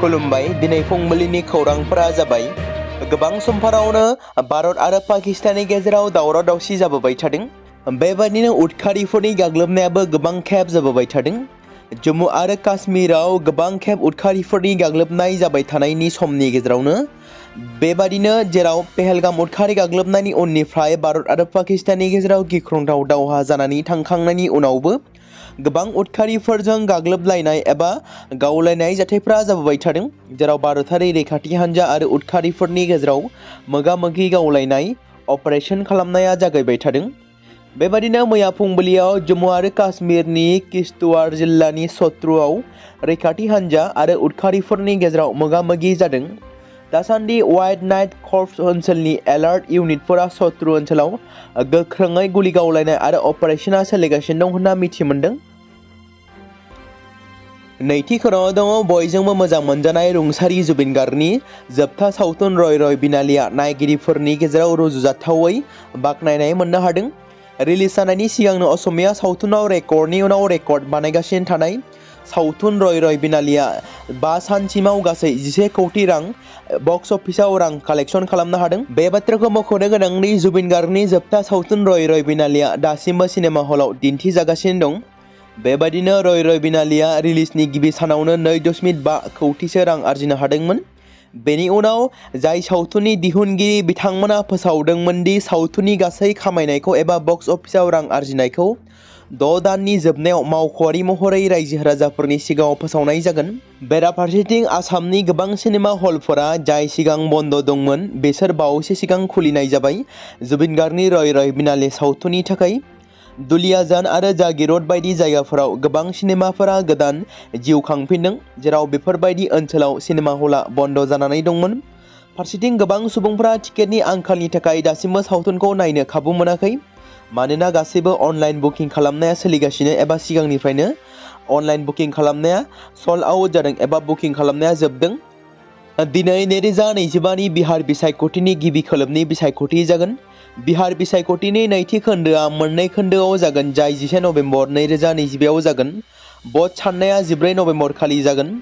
खुलुमबाय। दिनै फुंबिलिनि खौरांफोरा जाबाय गोबां समफोरावनो भारत आरो पाकिस्ताननि गेजेराव दावराव दावसि जाबोबाय थादों। बेबायदिनो उदखारिफोरनि गाग्लोबनायाबो गोबां खेब जाबोबाय थादों। जम्मु आरो काश्मीराव गोबां खेब उदखारिफोरनि गाग्लोबनाय जाबाय थानायनि समनि गेजेरावनो बेबादिनो जेराव पहलगाम उदखारि गाग्लोबनायनि उननिफ्राय भारत आरो पाकिस्ताननि गेजेराव गिख्रंथाव दावहा जानानै थांखांनायनि उनावबो गोबां उदखारिफोरजों गाग्लोबलायनाय एबा गावलायनाय जाथायफोरा जाबोबाय थादों। जेराव भारतारि रैखाथि हान्जा आरो उदखारिफोरनि गेजेराव मोगा-मोगि गावलायनाय अपारेशन खालामनाया जागायबाय थादों। बेबादिनो मैया फुंबिलियाव जम्मु आरो काश्मीरनि किश्तवाड़ जिल्लानि सत्रुआव रैखाथि हान्जा आरो उदखारिफोरनि गेजेराव मोगा-मोगि जादों। दासान्दि वाइल्ड नाइट कर्प्स ओनसोलनि एलार्ट इउनिटफोरा सत्रु ओनसोलाव गोख्रोङै गुलि गावलायनाय आरो अपारेशना सोलिगासिनो दं होनना मिथि मोन्दों। नैथि खौराङाव दङ बयजोंबो मोजां मोनजानाय रुंसारि जुबिन गार्गनि जोबथा सावथुन रय रय बिनालिया नायगिरिफोरनि गेजेराव रुजुजाथावै बाख्नायनाय मोननो हादों। रिलिज जानायनि सिगांनो असमिया सावथुनाव रेकर्डनि उनाव रेकर्ड बानायगासिनो थानाय सावथुन रय रय बिनालिया 5 सानसिमाव गासै 11 कौटि रां बक्स अफिसाव रां कालेक्शन खालामनो हादों। बे बाथ्राखौ मख'नो गोनांदि जुबिन गार्गनि जोबथा सावथुन रय रय बिनालिया दासिमबो सिनेमा हलाव दिन्थिजागासिनो दं। बेबायदिनो रय रय बिनालिया रिलिजनि गिबि सानावनो 2.5 कौटिसो रां आरजिनो हादोंमोन। बेनि उनाव जाय सावथुननि दिहुनगिरि बिथांमोना फोसावदोंमोन दि सावथुननि गासै खामायनायखौ एबा बक्स अफिसाव रां आरजिनायखौ 6 दाननि जोबनायाव मावख'आरि महरै रायजो राजाफोरनि सिगाङाव फोसावनाय जागोन। बेराफारसेथिं आसामनि गोबां सिनेमा हलफोरा जाय सिगां बन्द दंमोन बिसोर बावैसो सिगां खुलिनाय जाबाय। जुबिन गार्गनि रय रय बिनाले सावथुननि थाखाय दुलियाजान आरो जागिरद बायदि जायगाफोराव गोबां सिनेमाफोरा गोदान जिउ खांफिनदों। जेराव बेफोरबायदि ओनसोलाव सिनेमा हला बन्द जानानै दंमोन। फारसेथिं गोबां सुबुंफोरा टिकेटनि आंखालनि थाखाय दासिमबो सावथुनखौ नायनो खाबु मोनाखै। मानोना गासैबो अनलाइन बुकिं खालामनाया सोलिगासिनो एबा सिगांनिफ्रायनो अनलाइन बुकिं खालामनाया सल्ड आउट जादों एबा बुकिं खालामनाया जोबदों। दिनै 2025नि बिहार बिसायख'थिनि गिबि खोलोबनि बिसायख'थि जागोन। बिहार बिसायख'थिनि नैथि खोन्दोआ मोननै खोन्दोआव जागोन जाय 11 नभेम्बर 2025आव जागोन। भट साननाया 14 नभेम्बर खालि जागोन।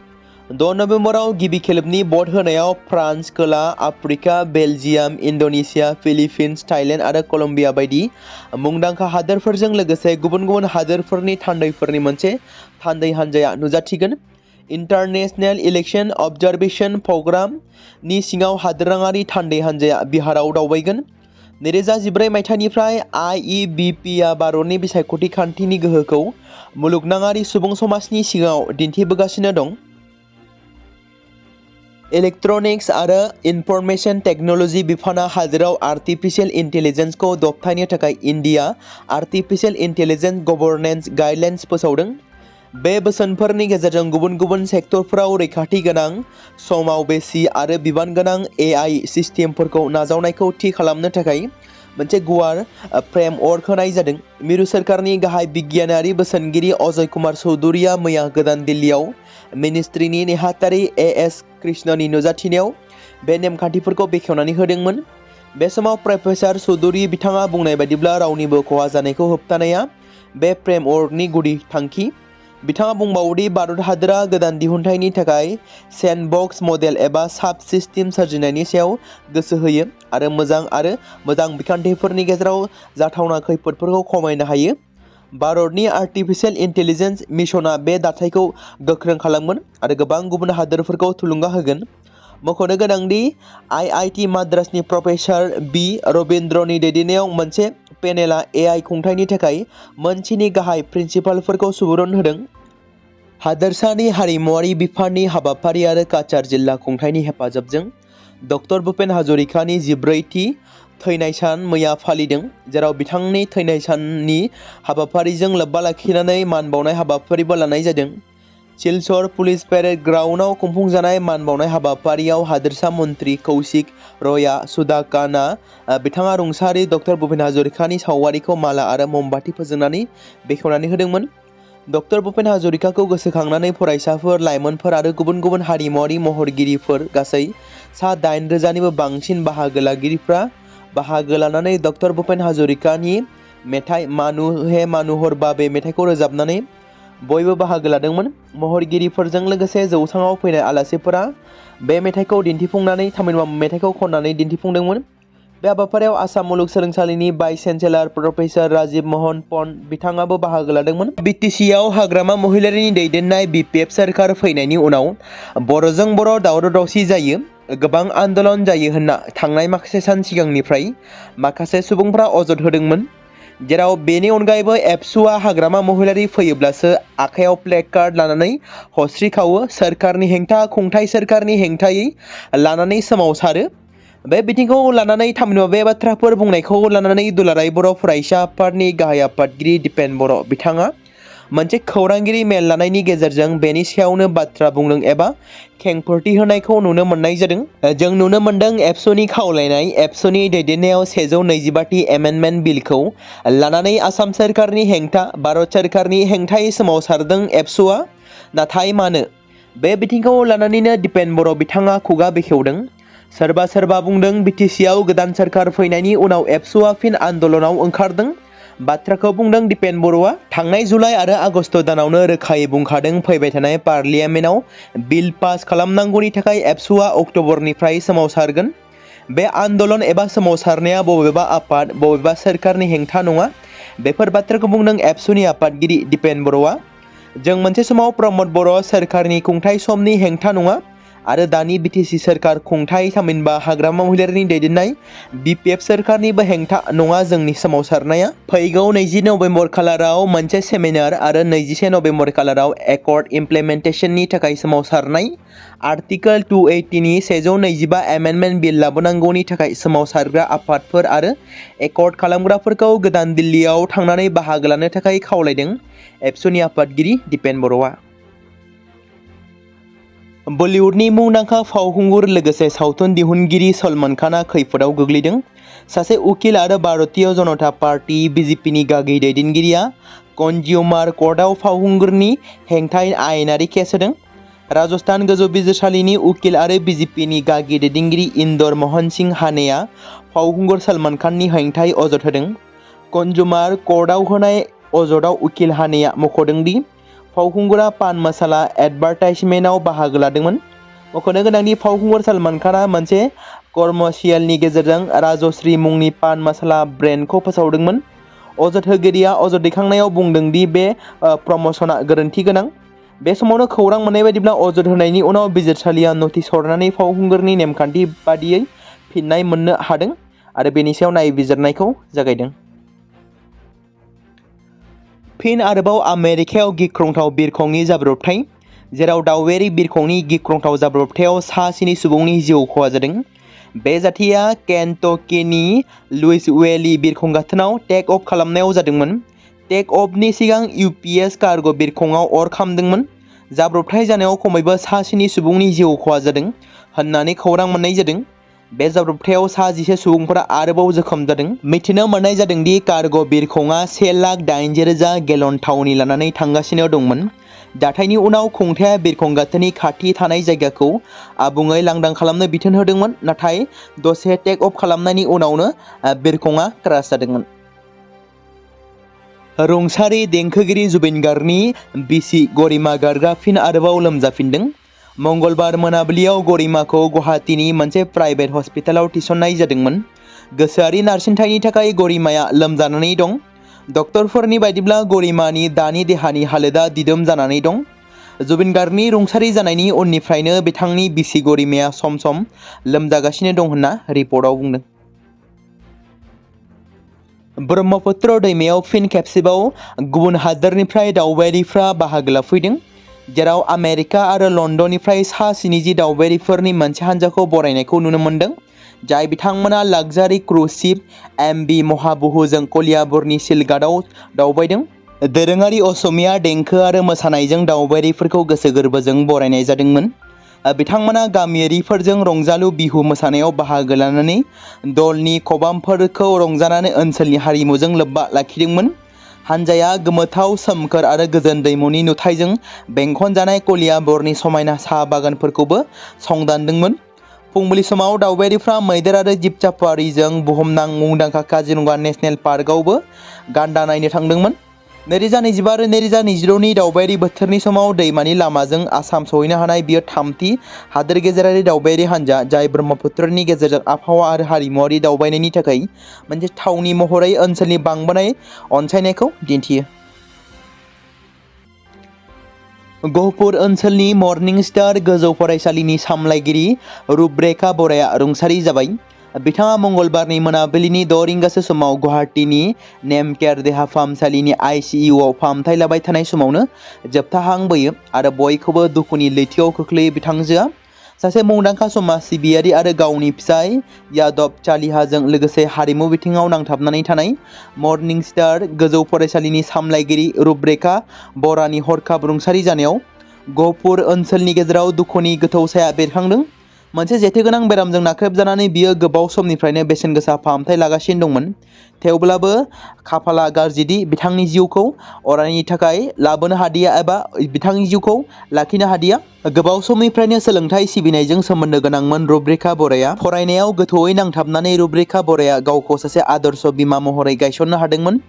6 नभेम्बराव गिबि खेलोबनि भट होनायाव फ्रान्स, खोला Africa, Belgium, Indonesia, Philippines, Thailand आरो कलम्बिया बायदि मुंदांखा हादोरफोरजों लोगोसे गुबुन गुबुन हादोरफोरनि थान्दैफोरनि मोनसे थान्दै हान्जाया नुजाथिगोन। इन्टारनेशनेल इलेक्शन अबजारभेशन प्रग्राम नि सिङाव हादोराङारि थान्दै हान्जाया बिहाराव दावबायगोन। 2014 मायथाइनिफ्राय IEBPआ भारतनि बिसायख'थि खान्थिनि गोहोखौ मुलुगनाङारि सुबुं समाजनि सिगाङाव दिन्थिबोगासिनो दं। इलेक्ट्रनिक्स आरो इनफरमेशन टेक्न'लजि बिफाना हादोराव आर्टिफिशियेल इन्टेलिजेन्सखौ दबथायनो थाखाय इन्डिया आर्टिफिशियेल इन्टेलिजेन्स गभर्नेन्स गाइडलाइन्स फोसावदों। बे बोसोनफोरनि गेजेरजों गुबुन गुबुन सेक्टरफोराव रैखाथि गोनां समाव बेसि आरो बिबान गोनां AI सिस्टेमफोरखौ नाजावनायखौ थि खालामनो थाखाय मोनसे गुवार फ्रेमवर्क होनाय जादों। मिरु सोरखारनि गाहाय बिगियानारि बोसोनगिरि अजय कुमार चौधुरीआ मैया गोदान दिल्लीयाव मिनिस्ट्रिनि नेहाथारि AS कृष्णनि नुजाथिनायाव बे नेमखान्थिफोरखौ बेखेवनानै होदोंमोन। बे समाव प्रफेसार चौधुरी बिथाङा बुंनाय बायदिब्ला रावनिबो खहा जानायखौ होबथानाया बे फ्रेमवर्कनि गुदि थांखि। बिथाङा बुंबावोदि भारत हादोरा गोदान दिहुनथायनि थाखाय सेन्डबक्स मडेल एबा साब सिस्टेम सोरजिनायनि सायाव गोसो होयो आरो मोजां बिखान्थिफोरनि गेजेराव जाथावना खैफोदफोरखौ खमायनो हायो। भारतनि आर्टिफिशियेल इन्टेलिजेन्स मिशनआ बे दाथायखौ गोख्रों खालामगोन आरो गोबां गुबुन हादोरफोरखौ थुलुंगा होगोन। मख'नो गोनांदि IIT माद्रासनि प्रफेसार बि रबिन्द्रनि दैदेननायाव मोनसे पेनेलआ AI खुंथायनि थाखाय मोनसेनि गाहाय प्रिन्सिपालफोरखौ सुबुरुन होदों। हादोरसानि हारिमुआरि बिफाननि हाबाफारि आरो काछार जिल्ला खुंथायनि हेफाजाबजों डक्टर भुपेन हाजरिकानि 14थि थैनाय सान मैया फालिदों। जेराव बिथांनि थैनाय साननि हाबाफारिजों लोब्बा लाखिनानै मान बावनाय हाबाफारिबो लानाय जादों। सिलचर पुलिस पेरेड ग्राउन्डआव खुंफुंजानाय मान बावनाय हाबाफारियाव हादोरसा मन्त्रि कौशिक रया सुधाकाना बिथाङा रुंसारि डक्टर भुपेन हाजरिकानि सावगारिखौ माला आरो ममबाति फोजोंनानै बेखेवनानै होदोंमोन। डक्टर भुपेन हाजरिकाखौ गोसोखांनानै फरायसाफोर, लाइमोनफोर आरो गुबुन गुबुन हारिमुआरि महरगिरिफोर गासै सा 8,000निबो बांसिन बाहागो लागिरिफ्रा बाहागो लानानै डक्टर भुपेन हाजरिकानि मेथाइ मानु हे मानुहर बाबे मेथाइखौ रोजाबनानै बयबो बाहागो लादोंमोन। महरगिरिफोरजों लोगोसे जौसाङाव फैनाय आलासिफोरा बे मेथाइखौ दिन्थिफुंनानै थामहिनबा मेथाइखौ खननानै दिन्थिफुंदोंमोन। बे हाबाफारियाव आसाम मुलुगसोलोंसालिनि vice chancellor professor Rajiv Mohan Pant बिथाङाबो बाहागो लादोंमोन। बिटिसिआव हाग्रामा महिलारिनि दैदेननाय बिपिएफ सोरखार फैनायनि उनाव बर'जों बर' दावराव दावसि जायो, गोबां आन्दोलन जायो होनना थांनाय माखासे सान सिगांनिफ्राय माखासे सुबुंफ्रा अजद होदोंमोन। जेराव बेनि अनगायैबो एबसुआ हाग्रामा महिलारि फैयोब्लासो आखायाव प्लेकार्ड लानानै हस्रिखावो, सोरखारनि हेंथा, खुंथाइ सोरखारनि हेंथायै लानानै सोमावसारो। बे बिथिंखौ लानानै थामहिनबा बे बाथ्राफोर बुंनायखौ लानानै दुलाराय बर' फरायसा आफादनि गाहाय आफादगिरि दिपेन बर' बिथाङा मोनसे खौरांगिरि मेल लानायनि गेजेरजों बेनि सायावनो बाथ्रा बुंदों एबा खेंफोरथि होनायखौ नुनो मोननाय जादों। जों नुनो मोनदों एबसुनि खावलायनाय, एबसुनि दैदेननायाव 129 एमेन्डमेन्ट बिलखौ लानानै आसाम सोरखारनि हेंथा, भारत सोरखारनि हेंथायै सोमावसारदों एबसुआ। नाथाय मानो? बे बिथिंखौ लानानैनो दिपेन बर' बिथाङा खुगा बेखेवदों। सोरबा सोरबा बुंदों बिटिसिआव गोदान सोरखार फैनायनि उनाव एबसुआ फिन आन्दोलनाव ओंखारदों। बाथ्राखौ बुंदों दिपेन बर'आ। थांनाय जुलाइ आरो आगस्ट दानावनो रोखायै बुंखादों फैबाय थानाय पार्लियामेन्टआव बिल पास खालामनांगौनि थाखाय एबसुआ अक्ट'बरनिफ्राय सोमावसारगोन। बे आन्दोलन एबा सोमावसारनाया बबेबा आफाद, बबेबा सोरखारनि हेंथा नङा। बेफोर बाथ्राखौ बुंदों एबसुनि आफादगिरि दिपेन बर'आ। जों मोनसे समाव प्रमद बर' सोरखारनि खुंथाइ समनि हेंथा नङा आरो दानि बिटिसि सोरखार खुंथाइ थामहिनबा हाग्रामा महिलारिनि दैदेननाय बिपिएफ सोरखारनिबो हेंथा नङा जोंनि सोमावसारनाया। फैगौ 20 नभेम्बर खालाराव मोनसे सेमिनार आरो 21 नभेम्बर खालाराव एकर्ड इमप्लिमेन्टेसननि थाखाय सोमावसारनाय। आर्टिकेल 280 नि 125 एमेन्डमेन्ट बिल लाबोनांगौनि थाखाय सोमावसारग्रा आफादफोर आरो एकर्ड खालामग्राफोरखौ गोदान दिल्लीयाव थांनानै बाहागो लानो थाखाय खावलायदों एबसुनि आफादगिरि दिपेन बर'आ। बलिउडनि मुंदांखा फावखुंगुर लोगोसे सावथुन दिहुनगिरि सलमान खानआ खैफोदाव गोग्लैदों। सासे उकिल आरो भारतीय जनता पार्टी बिजेपिनि गागि दैदेनगिरिया कन्जिउमार कर्टआव फावखुंगुरनि हेंथायै आयेनारि केस होदों। राजस्थान गोजौ बिजिरसालिनि उकिल आरो बिजेपिनि गागि दैदेनगिरि इन्दर मोहन सिंह हानेया फावखुंगुर सलमान खाननि हेंथायै अजद होदों। कन्जिउमार कर्टआव होनाय अजदआव उकिल हानेया मख'दों दि फावखुंगुरा पान मसाला एडभार्टाइजमेन्टआव बाहागो लादोंमोन। मख'नो गोनांदि फावखुंगुर सलमान खानआ मोनसे कमार्शियेलनि गेजेरजों राजश्री मुंनि पान मसाला ब्रेन्डखौ फोसावदोंमोन। अजद होगिरिया अजद दैखांनायाव बुंदों दि बे प्रम'शनआ गोरोन्थि गोनां। बे समावनो खौरां मोननाय बायदिब्ला अजद होनायनि उनाव बिजिरसालिया नटिस हरनानै फावखुंगुरनि नेमखान्थि बादियै फिननाय मोननो हादों आरो बेनि सायाव नायबिजिरनायखौ जागायदों। फिन आरोबाव आमेरिकायाव गिख्रंथाव बिरखंनि जाब्रबथाय, जेराव दावबायारि बिरखंनि गिख्रंथाव जाब्रबथायाव 7 सुबुंनि जिउ खहा जादों। बे जाथाया केन्टकीनि लुइसविले बिरखं गाथोनाव टेक अफ खालामनायाव जादोंमोन। टेक अफनि सिगां यूपीएस कार्गो बिरखंआव अर खामदोंमोन। जाब्रबथाय जानायाव खमैबो 7 सुबुंनि जिउ खहा जादों होननानै खौरां मोननाय जादों। बे जाब्रबथायाव 11 सुबुंफोरा आरोबाव जोखोम जादों। मिथिनो मोननाय जादों दि कार्गो बिरखंआ 1,80,000 गेलन थावनि लानानै थांगासिनो दंमोन। जाथायनि उनाव खुंथाया बिरखं गाथोननि खाथि थानाय जायगाखौ आबुङै लांदां खालामनो बिथोन होदोंमोन, नाथाय दसे टेक अफ खालामनायनि उनावनो बिरखंआ क्रास जादोंमोन। रुंसारि देंखोगिरि जुबिन गार्गनि बिसि गरिमा गार्गआ फिन आरोबाव लोमजाफिनदों। मंगलबार मोनाबिलियाव गरिमाखौ गुवाहाटीनि मोनसे प्राइभेट हस्पिटालाव थिसननाय जादोंमोन। गोसोआरि नारसिनथायनि थाखाय गरिमाया लोमजानानै दं। डक्टरफोरनि बायदिब्ला गरिमानि दानि देहानि हालोदा दिदोम जानानै दं। जुबिन गार्गनि रुंसारि जानायनि उननिफ्रायनो बिथांनि बिसि गरिमाया सम सम लोमजागासिनो दं होनना रिपर्टआव बुंदों। ब्रह्मपुत्र दैमायाव फिन खेबसेबाव गुबुन हादोरनिफ्राय दावबायारिफ्रा बाहागो लाफैदों, जेराव आमेरिका आरो लन्दननिफ्राय 70 दावबायारिफोरनि मोनसे हान्जाखौ बरायनायखौ नुनो मोन्दों, जाय बिथांमोना लाक्जारि क्रुज शिप एमवी महाबाहुजों कलियाबरनि सिलघाटआव दावबायदों। दोरोङारि असमिया देंखो आरो मोसानायजों दावबायारिफोरखौ गोसो गोरबोजों बरायनाय जादोंमोन। बिथांमोना गामियारिफोरजों रंजालु बिहु मोसानायाव बाहागो लानानै दलनि खबामफोरखौ रंजानानै ओनसोलनि हारिमुजों लोब्बा लाखिदोंमोन। हानजाया गोमोथाव सोमखोर आरो गोजोन दैमुनि नुथायजों बेंखनजानाय कलियाबरनि समायना साहा बागानफोरखौबो संदानदोंमोन। फुंबिलि समाव दावबायारिफ्रा मैदेर आरो जिब साफारिजों बुहुमनां मुंदांखा काजिरंगा नेशनेल पार्कआवबो गान्दा नायनो थांदोंमोन। 2025 आरो 2026 दावबायारि बोथोरनि समाव दैमानि लामाजों आसाम सहैनो हानाय बियो थामथि हादोर गेजेरारि दावबायारि हान्जा जाय ब्रह्मपुत्रनि गेजेरजों आबहावा आरो हारिमुआरि दावबायनायनि थाखाय मोनसे थावनि महरै ओनसोलनि बांबोनाय अनसायनायखौ दिन्थियो। गहपुर ओनसोलनि मर्निं स्टार गोजौ फरायसालिनि सामलायगिरि रुपरेखा बराया रुंसारि जाबाय। बिथाङा मंगलबारनि मोनाबिलिनि 6 रिंगासो समाव गुवाहाटीनि नेमकेयार देहा फाहामसालिनि ICU आव फाहामथाय लाबाय थानाय समावनो जोबथा हां बोयो आरो बयखौबो दुखुनि लैथोआव खोख्लैयो। बिथांजोआ सासे मुंदांखा समाज सिबियारि आरो गावनि फिसाय यादव चालिहाजों लोगोसे हारिमु बिथिङाव नांथाबनानै थानाय मर्निं स्टार गोजौ फरायसालिनि सामलायगिरि रुपरेखा बरानि हरखाब रुंसारि जानायाव गहपुर ओनसोलनि गेजेराव दुखुनि गोथौ साया बेरखांदों। मोनसे जेथोगोनां बेरामजों नाख्रेबजानानै बियो गोबाव समनिफ्रायनो बेसेन गोसा फाहामथाय लागासिनो दंमोन। थेवब्लाबो खाफाला गाज्रिदि बिथांनि जिउखौ अरायनि थाखाय लाबोनो हादिया एबा बिथांनि जिउखौ लाखिनो हादिया। गोबाव समनिफ्रायनो सोलोंथाइ सिबिनायजों सोमोन्दो गोनांमोन रुपरेखा बराया। फरायनायाव गोथौयै नांथाबनानै रुपरेखा बराया गावखौ सासे आदर्श बिमा महरै गायसननो हादोंमोन।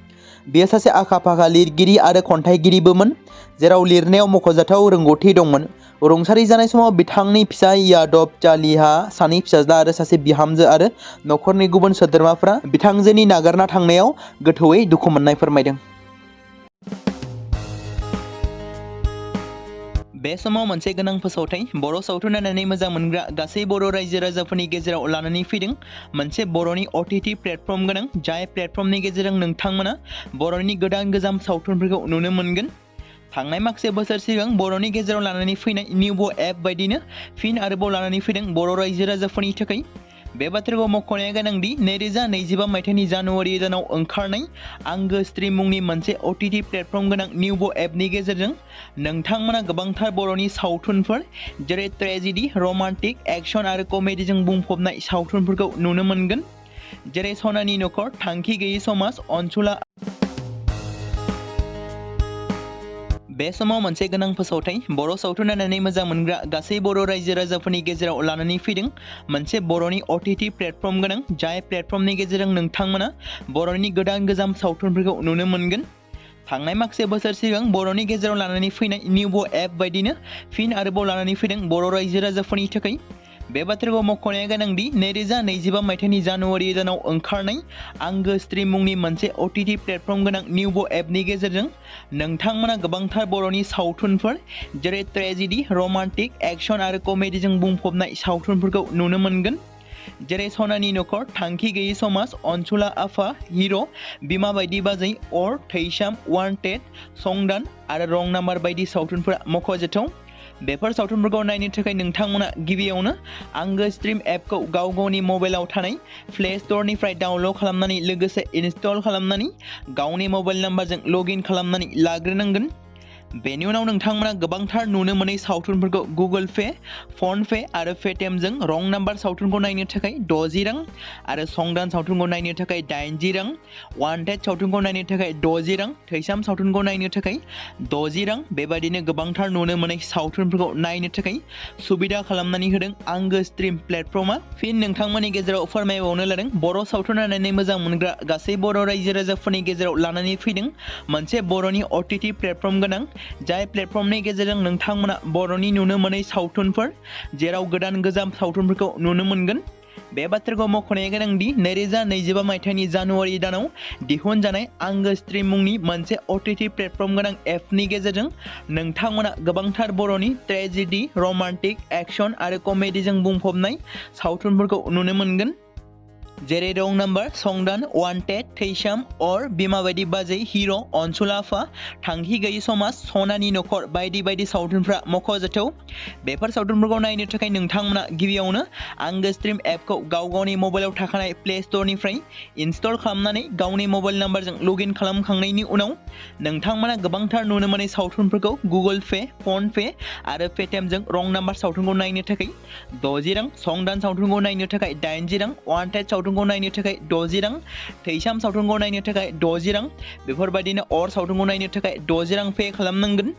बियो सासे आखा-फाखा लिरगिरि आरो खन्थाइगिरिबोमोन, जेराव लिरनायाव मख'जाथाव रोंग'थि दंमोन। रुंसारि जानाय समाव बिथांनि फिसाय यादव चालिहा, सानै फिसाज्ला आरो सासे बिहामजो आरो नखरनि गुबुन सोद्रोमाफोरा बिथांजोनि नागारना थांनायाव गोथौयै दुखु मोननाय फोरमायदों। बे समाव मोनसे गोनां फोसावथाय बर' सावथुन नायनानै मोजां मोनग्रा गासै बर' रायजो राजाफोरनि गेजेराव लानानै फैदों। मोनसे बर'नि OTT प्लेटफर्म गोनां, जाय प्लेटफर्मनि गेजेरजों नोंथांमोना बर'नि गोदान सावथुनफोरखौ नुनो मोनगोन। थांनाय माखासे बोसोर सिगां बर'नि गेजेराव लानानै फैनाय निउबो एप बायदिनो फिन आरोबाव लानानै फैदों बर' रायजो राजाफोरनि थाखाय। बे बाथ्राखौ मख'नाया गोनांदि 2025 मायथाइनि जानुवारि दानाव ओंखारनाय आंगो स्ट्रीम मुंनि मोनसे OTT प्लेटफर्म गोनां निउबो एपनि गेजेरजों नोंथांमोना गोबांथार बर'नि सावथुनफोर जेरै ट्रेजेडी, रमान्टिक, एक्शन आरो कमेडीजों बुंफबनाय सावथुनफोरखौ नुनो मोनगोन, जेरै सनानि नखर, थांखि गैयै समाज, अनसुला। बे समाव मोनसे गोनां फोसावथाय बर' सावथुन नायनानै मोजां मोनग्रा गासै बर' रायजो राजाफोरनि गेजेराव लानानै फैदों। मोनसे बर'नि OTT प्लेटफर्म गोनां, जाय प्लेटफर्मनि गेजेरजों नोंथांमोना बर'नि गोदान सावथुनफोरखौ नुनो मोनगोन। थांनाय माखासे बोसोर सिगां बर'नि गेजेराव लानानै फैनाय निउबो एप बायदिनो फिन आरोबाव लानानै फैदों बर' रायजो राजाफोरनि थाखाय। बे बाथ्राखौ मख'नाया गोनांदि 2025 मायथाइनि जानुवारि दानाव ओंखारनाय आंगो स्ट्रीम मुंनि मोनसे OTT प्लेटफर्म गोनां निउबो एपनि गेजेरजों नोंथांमोना गोबांथार बर'नि सावथुनफोर जेरै ट्रेजेडी, रमान्टिक, एक्शन आरो कमेडीजों बुंफबनाय सावथुनफोरखौ नुनो मोनगोन, जेरै सनानि नखर, थांखि गैयै समाज, अनसुला आफा, हिर', बिमा बायदि बाजै, अर, थैसाम, वान्टेड, संदान आरो रं नाम्बार बायदि सावथुनफोरा मख'जाथाव। बेफोर सावथुनफोरखौ नायनो थाखाय नोंथांमोना गिबियावनो आंगो स्ट्रीम एपखौ गावनि मबाइलाव थानाय प्ले स्ट'रनिफ्राय डाउनल'ड खालामनानै लोगोसे इनस्टल खालामनानै गावनि मबाइल नाम्बारजों लगइन खालामनानै लाग्रोनांगोन। बेनि उनाव नोंथांमोना गोबांथार नुनो मोनै सावथुनफोरखौ गुगोल पे, फन पे आरो पेटिएमजों रं नाम्बार सावथुनखौ नायनो थाखाय 60 रां आरो संदान सावथुनखौ नायनो थाखाय 80 रां, वान्टेड सावथुनखौ नायनो थाखाय 60 रां, थैसाम सावथुनखौ नायनो थाखाय 60 रां, बेबायदिनो गोबांथार नुनो मोनै सावथुनफोरखौ नायनो थाखाय सुबिदा खालामनानै होदों आंगो स्ट्रीम प्लेटफर्मा। फिन नोंथांमोननि गेजेराव फोरमायबावनो लादों बर' सावथुन नायनानै मोजां मोनग्रा गासै बर' रायजो राजाफोरनि गेजेराव लानानै फैदों मोनसे बर'नि OTT प्लेटफर्म गोनां, जाय प्लेटफर्मनि गेजेरजों नोंथांमोना बर'नि नुनो मोनै सावथुनफोर जेराव गोदान सावथुनफोरखौ नुनो मोनगोन। बे बाथ्राखौ मख'नाया गोनांदि 2025 मायथाइनि जानुवारि दानाव दिहुनजानाय आंगो स्ट्रीम मुंनि मोनसे OTT प्लेटफर्म गोनां एपनि गेजेरजों नोंथांमोना गोबांथार बर'नि ट्रेजेडी, रमान्टिक, एक्शन आरो कमेडीजों बुंफबनाय सावथुनफोरखौ नुनो मोनगोन, जेरै रं नाम्बार, संदान, वान्टेड, थैसाम, अर, बिमा बायदि बाजै, हिर', अनसुला आफा, थांखि गैयै समाज, सनानि नखर बायदि बायदि सावथुनफ्रा मख'जाथाव। बेफोर सावथुनफोरखौ नायनो थाखाय नोंथांमोना गिबियावनो आंगो स्ट्रीम एपखौ गावनि मबाइलाव थाखानाय प्ले स्ट'रनिफ्राय इनस्टल खालामनानै गावनि मबाइल नाम्बारजों लगइन खालामखांनायनि उनाव नोंथांमोना गोबांथार नुनो मोनै सावथुनफोरखौ गुगोल पे, फन पे आरो पेटिएमजों रं नाम्बार सावथुनखौ नायनो थाखाय 60 रां, संदान सावथुनखौ नायनो थाखाय 80 रां, वान्टेड सावथुनखौ नायनो थाखाय 60 रां, थैसाम सावथुनखौ नायनो थाखाय 60 रां, बेफोरबायदिनो अर सावथुनखौ नायनो थाखाय 60 रां पे खालामनांगोन।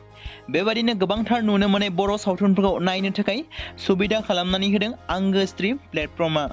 बेबायदिनो गोबांथार नुनो मोनै बर' सावथुनफोरखौ नायनो थाखाय सुबिदा खालामनानै होदों आंगो स्ट्रीम प्लेटफर्मा।